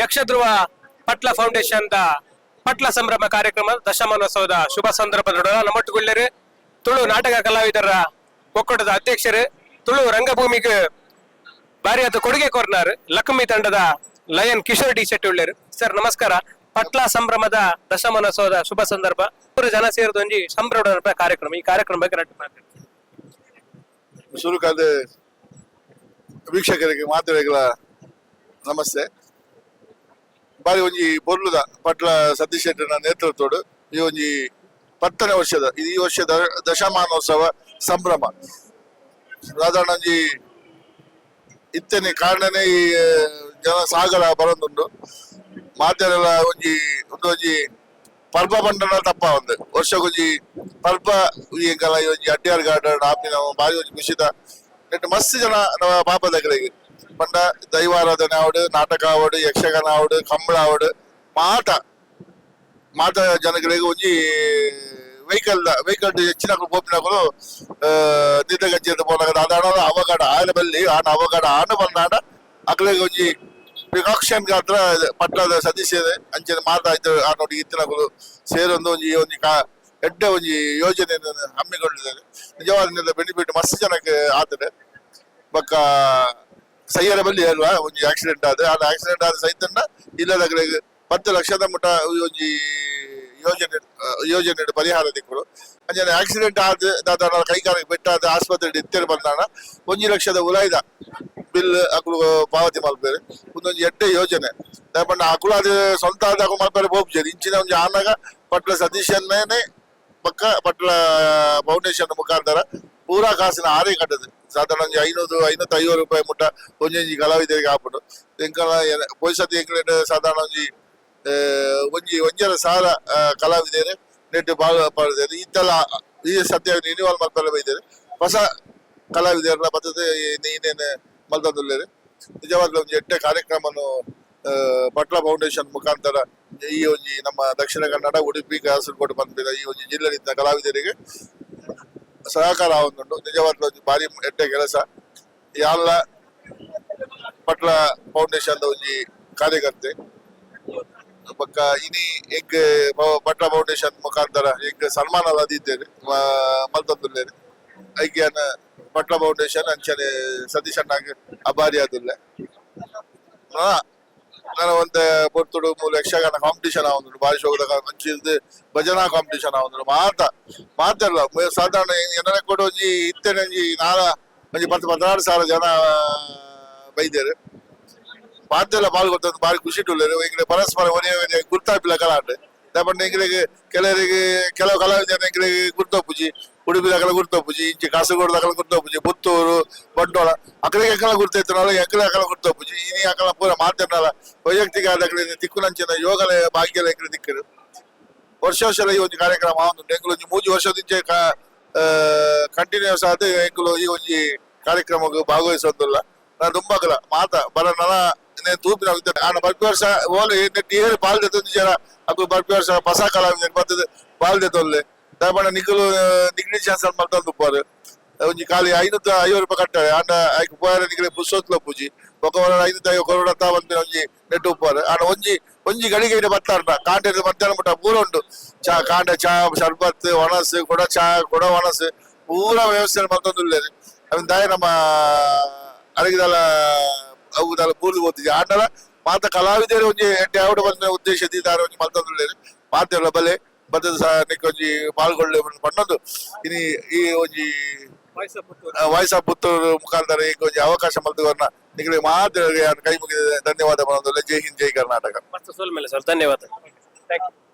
Yakshadhruva Patla foundation the Patla ಸಂಭ್ರಮ ಕಾರ್ಯಕ್ರಮ ದಶಮಾನೋತ್ಸವದ ಶುಭ ಸಂದರ್ಭದ ನಮ್ಮೊಟ್ಟುಗುಳ್ಳೇರು ತುಳು ನಾಟಕ ಕಲಾವಿದರ ಒಕ್ಕೂಟದ ಅಧ್ಯಕ್ಷರು, ತುಳು ರಂಗಭೂಮಿಗೆ ಭಾರಿ ಕೊಡುಗೆ ಕೋರ್ನಾರ್, ಲಕ್ಷ್ಮಿ ತಂಡದ ಲಯನ್ ಕಿಶೋರ್ ಡಿ ಶೆಟ್ಟಿ ಉಳ್ಳೇರು. ಸರ್, ನಮಸ್ಕಾರ. ಪಟ್ಲ ಸಂಭ್ರಮದ ದಶಮಾನೋತ್ಸವದ ಶುಭ ಸಂದರ್ಭ, ಪೂರ ಜನ ಸೇರಿದ ಒಂಜಿ ಸಂಭ್ರಮ ಕಾರ್ಯಕ್ರಮ. ಈ ಕಾರ್ಯಕ್ರಮ ಬಗ್ಗೆ ರಟ್ಟು ಮಾತಾಡಿ. ಸುರುಕಾದ ವೀಕ್ಷಕರಿಗೆ ಮಾತುಗಳ ನಮಸ್ತೆ. ಬಾರಿ ಒಂಜಿ ಪೊರ್ಲುದ ಪಟ್ಲ ಸತೀಶ್ ಶೆಟ್ಟಿನ ನೇತೃತ್ವಡು ಈ ಒಂಜಿ 10ನೇ ವರ್ಷದ, ಈ ವರ್ಷದ ದಶಮಾನೋತ್ಸವ ಸಂಭ್ರಮ. ಸಾಧಾರಣ ಒಂಜಿ ಇತ್ತನೆ ಕಾರಣನೇ ಈ ಜನ ಸಾಗರ ಬರೋದುಂಡು. ಮಾತೆರೆಲ್ಲ ಒಂಜಿ ಒಂದು ಒಂಜಿ ಪರ್ಬ ಪಂಡನ ತಪ್ಪ ಒಂದು ವರ್ಷಕ್ಕೊಂಜಿ ಪರ್ಬ. ಎಂಕಲ ಈ ಒಂಜಿ ಅಡ್ಯಾರ್ ಗಾರ್ಡನ್ ಆಪಿನ ಬಾರಿ ಒಂಜಿ ಖುಷಿದ ನೆಟ್ ಮಸ್ತ್ ಜನ ನಮ್ಮ ಪಾಪದಕಲೆಗ್ ಪಂಡ ದೈವಾರಾಧನೆ ಆವಡ್, ನಾಟಕ ಆವಡ್, ಯಕ್ಷಗಾನ ಆವಡ್, ಕಂಬಳ ಆವಡ್, ಮಾತ ಮಾತ ಜನಗಳಿಗೆ ಒಂಜಿ ವೆಹಿಕಲ್ ವೆಹಿಕಲ್ ಹೆಚ್ಚಿನಕುಲು ಪೋಪಿನಕುಲು ನಿದ್ದಗಜ್ಜಿಯಿಂದ ಪೋನಾಗ ದಾದಾಣ ಅವಘಡ ಆನೆ ಬಲ್ಲಿ ಆನ ಅವಘಡ ಆನ ಬಂದಾಂಡ ಅಕ್ಲೆಗ್ ಒಂಜಿ ಪ್ರಿಕಾಕ್ಷನ್ ಗಾತ್ರ ಪಟ್ಲದ ಸತೀಶ್ ಅಂಚನೆ ಮಾತಾಯ್ತು. ಆನೊಟ್ಟಿಗೆ ಇತ್ತಿನಕುಲು ಸೇರೊಂದು ಒಂಜಿ ಒಂಜಿ ಕಾ ಎಡ್ಡೆ ಒಂಜಿ ಯೋಜನೆಯನ್ನು ಹಮ್ಮಿಕೊಂಡಿದ್ದಾರೆ. ನಿಜವಾದ ಬೆನಿಫಿಟ್ ಮಸ್ತ್ ಜನಕ್ಕೆ ಆತದೆ. ಬೊಕ್ಕ ಸಯ್ಯರ ಬಲ್ಲಿ ಅಲ್ವಾ ಒಂಜಿ ಆಕ್ಸಿಡೆಂಟ್ ಆದ, ಆ ಆಕ್ಸಿಡೆಂಟ್ ಆದ ಸಹಿತನ್ನ ಇಲ್ಲದಗಳಿಗೆ 10 ಲಕ್ಷದ ಮುಟ ಈ ಒಂಜಿ ಯೋಜನೆ ಯೋಜನೆ ಪರಿಹಾರ ದಿಕ್ಕುಡು. ಅಂಚನೆ ಆಕ್ಸಿಡೆಂಟ್ ಆದ ದಾದ ಕೈ ಕಾಲಿಗೆ ಪೆಟ್ಟಾದ ಆಸ್ಪತ್ರೆ ಇತ್ತೇರು ಬಂದಾಣ 1 ಲಕ್ಷದ ಉಲಾಯ್ದ ಬಿಲ್ ಅಕುಲು ಪಾವತಿ ಮಲ್ಪೆರ್. ಉಂದೊಂಜಿ ಎಡ್ಡೆ ಯೋಜನೆ. ದಾಯೆ ಅಕುಲು ಅದು ಸ್ವಂತ ಆದ ಅಕುಲು ಮಲ್ಪೆರೆ ಪೋಪುಜೆರ್. ಇಂಚಿನ ಒಂಜಿ ಆನಗ ಪಟ್ಲ ಸತೀಶನ್ನೇ ಬೊಕ್ಕ ಪಟ್ಲ ಫೌಂಡೇಶನ್ ಮುಖಾಂತರ ಪೂರಾ ಕಾಸಿನ ಆರೇ ಕಟ್ಟದು. ಸಾಧಾರಣ ಒಂಜಿ 500, 550 ರೂಪಾಯಿ ಮುಟ್ಟ ಒಂಜೊಂಜಿ ಕಲಾವಿದರಿಗೆ ಆಪುಂಡು. ಎಂಕಲ ಪೋಯ್ಸತಿ ಎಂಕ್ಲೆಡ್ ಸಾಧಾರಣ ಒಂಜಿ ಒಂಜಿ 1,500 ಕಲಾವಿದರು ನೆಟ್ ಬಾಳ ಪಾಡ್ದೆರ್. ಇತ್ತೆಲ್ಲ ಈ ಸದ್ಯ ರಿನ್ಯೂವಲ್ ಮಲ್ಪೆರೆ ಬೈದೆರ್. ಹೊಸ ಕಲಾವಿದರ್ನ ಬತ್ತದ ಇನ್ನೇನು ಮಲ್ತೊಂದುಲ್ಲೆರ್. ನಿಜವಾಗ್ಲೂ ಒಂಜಿ ಎಡ್ಡೆ ಕಾರ್ಯಕ್ರಮನು ಪಟ್ಲ ಫೌಂಡೇಶನ್ ಮುಖಾಂತರ ಈ ಒಂಜಿ ನಮ್ಮ ದಕ್ಷಿಣ ಕನ್ನಡ, ಉಡುಪಿ, ಕಾಸರಗೋಡು ಪನ್ಪಿನ ಈ ಒಂಜಿ ಜಿಲ್ಲೆಡಿತ್ತಿನ ಕಲಾವಿದರಿಗೆ ಸಹಕಾರ ಆವೊಂದುಂಡು. ನಿಜವಾಗ್ಲೂ ಒಂಜಿ ಬಾರಿ ಎಡ್ಡೆ ಕೆಲಸ. ಯಾನ್ಲ ಪಟ್ಲ ಫೌಂಡೇಶನ್ ಒಂಜಿ ಕಾರ್ಯಕರ್ತೆ. ಬೊಕ್ಕ ಇನಿ ಎಂಕ್ ಪಟ್ಲ ಫೌಂಡೇಶನ್ ಮುಖಾಂತರ ಎಂಕ್ ಸನ್ಮಾನ ದೀತೆರ್, ಮಲ್ತೊಂದುಲ್ಲೆರ್. ಐಕ್ ಯಾನ್ ಪಟ್ಲ ಫೌಂಡೇಶನ್ ಅಂಚನೆ ಸತೀಶ್ ಅಣ್ಣಗ್ ಅಭಾರಿ ಆದುಲ್ಲೆ. ನಾನು ಒಂತೆ ಪೊರ್ತುಡು ಮೂಲು ಯಕ್ಷಗಾನ ಕಾಂಪಿಟಿಷನ್ ಆವೊಂದುಂಡು. ಬಾರಿ ಶೋಕದ ಅಂಚಿರ್ದ್ ಭಜನಾ ಕಾಂಪಿಟಿಷನ್ ಆವೊಂದುಂಡು. ಮಾತ ಮಾತೆರ್ಲ ಸಾಧಾರಣ ಎನ್ನನೆ ಕೂಡ ಒಂಜಿ ಇತ್ತೆನೆ ಒಂಜಿ ನಾಲ ಒಂಜಿ 10, 16 ಸಾವಿರ ಜನ ಬೈದೆರ್. ಮಾತೆಲ್ಲ ಪಾಲ್ಗೊತ್ತಂದು ಬಾರಿ ಖುಷಿ ಉಲ್ಲೆರ್. ಎಂಕ್ಲೆ ಪರಸ್ಪರ ಒರಿಯ ಒರಿಯ ಗುರ್ತಾಪಿಲ ಕಲಾಂಡ್. ದಾಯೆ ಎಂಕ್ಲೆಗ್ ಕೆಲವರಿಗೆ, ಕೆಲವು ಕಲಾವಿದರ ಎಂಕ್ಲೆಗ್ ಗುರ್ತೊಪ್ಪುಜಿ. ಉಡುಪಿ ದಕಲ ಗುರ್ತೊಪ್ಪುಜಿ, ಇಂಚಿ ಕಾಸರಗೋಡು ದಕಲ ಗುರ್ತೊಪ್ಪುಜಿ, ಪುತ್ತೂರು, ಬಂಟ್ವಾಳ ಅಕಲೆಗ್ ಎಂಕಲ ಗುರ್ತೈತನಲ್ಲ, ಎಂಕಲೆ ಅಕಲ ಗುರ್ತೊಪ್ಪುಜಿ. ಇನಿ ಅಕಲ ಪೂರ ಮಾತೆರ್ನಲ ವೈಯಕ್ತಿಕ ಆದಕಲೆ ತಿಕ್ಕುನಂಚಿನ ಯೋಗಲ ಭಾಗ್ಯಲ ಎಂಕ್ಲೆ ತಿಕ್ಕರು. ವರ್ಷ ವರ್ಷ ಈ ಒಂಜಿ ಕಾರ್ಯಕ್ರಮ ಆವೊಂದುಂಡು. ಎಂಕುಲು ಒಂಜಿ 3 ವರ್ಷದಿಂಚೆ ಕಂಟಿನ್ಯೂಸ್ ಆದ್ ಎಂಕುಲು ಈ ಒಂಜಿ ಕಾರ್ಯಕ್ರಮಗ್ ಭಾಗವಹಿಸೊಂದುಲ್ಲ. ನಾನು ದುಂಬಗಲ ಮಾತ ಬರ ನನ ತೂಪಿನ ಆನ ಬರ್ಪಿ ವರ್ಷ ಓಲು ನೆಟ್ ಏರು ಪಾಲ್ ದೆತ್ತೊಂದು ಅಕುಲು ಬರ್ಪಿ ವರ್ಷ ಪಸ ಕಲಾವಿದೆರ್ ಬತ್ತದ್ ಪಾಲ್ ದೆತ್ತೊಲ್ಲೆ. ದಾಯೆ ಪಂಡ ನಿಕುಲು ನೆಗ್ಲಿಜೆನ್ಸ್ ಮಲ್ತೊಂದು ಉಪ್ಪರ್. ಒಂಜಿ ಖಾಲಿ 550 ರೂಪಾಯಿ ಕಟ್ತಾರೆ. ಆಂಡ ಐಕ್ ಪೋಯರೆ ನಿಕಲೆ ಪುರ್ಸೊತ್ಲ ಉಪ್ಪುಜಿ. ಬೊಕ್ಕ 550 ಕೊರೊಡತ್ತ ಪನ್ಪಿನ ಒಂಜಿ ನೆಟ್ ಉಪ್ಪರ್. ಆಂಡ ಒಂಜಿ ಒಂಜಿ ಗಳಿಗೆ ಬತ್ತಾರ್ನ ಕಾಂಡೆ ಮಧ್ಯಾಹ್ನ ಮುಟ್ಟ ಪೂರ ಉಂಡು. ಚಾ, ಕಾಂಡೆ ಚಾ, ಶರ್ಬತ್, ಒಣಸ್ ಕೊಡ, ಚಾ ಕೊಡ, ಒಣಸ್ ಪೂರ ವ್ಯವಸ್ಥೆ ಮಲ್ತೊಂದುಲ್ಲೆರ್. ಅವೆನ್ ದಾಯೆ ನಮ್ಮ ಅರಗಿದಲ ಅವು ದಾಲ ಪೂರ್ದು ಪೋತಿಜಿ. ಆಂಡಲ ಮಾತ ಕಲಾವಿದರು ಒಂಜಿ ಎಡ್ಡೆ ಆವಡ್ ಪನ್ಪಿನ ಉದ್ದೇಶ ದೀದಾರ ಒಂಜಿ ಮಲ್ತೊಂದುಲ್ಲೆರ್. ಮಾತೆರ್ಲ ಬಲೆ ಬತ್ತದ ಸಹ ನಿಕ್ ಒಂಜಿ ಪಾಲ್ಗೊಳ್ಳೆ ಪನ್ನೊಂದು ಇನಿ ಈ ಒಂಜಿ ವಾಯ್ಸ್ ಆಫ್ ಪುತ್ತೂರು ಮುಖಾಂತರ ಈಗ ಒಂಜಿ ಅವಕಾಶ ಮಲ್ತುಕೊರ್ನ ನಿಕ್ಲೆಗ್ ಮಾತೆರ್ಗ್ ಯಾನ್ ಕೈ ಮುಗಿದು ಧನ್ಯವಾದ ಪನೊಂದುಲ್ಲೆ. ಜೈ ಹಿಂದ್, ಜೈ ಕರ್ನಾಟಕ. ಮಸ್ತ್ ಸೊಲ್ಮೆಲೆ ಸರ್, ಧನ್ಯವಾದ, thank you.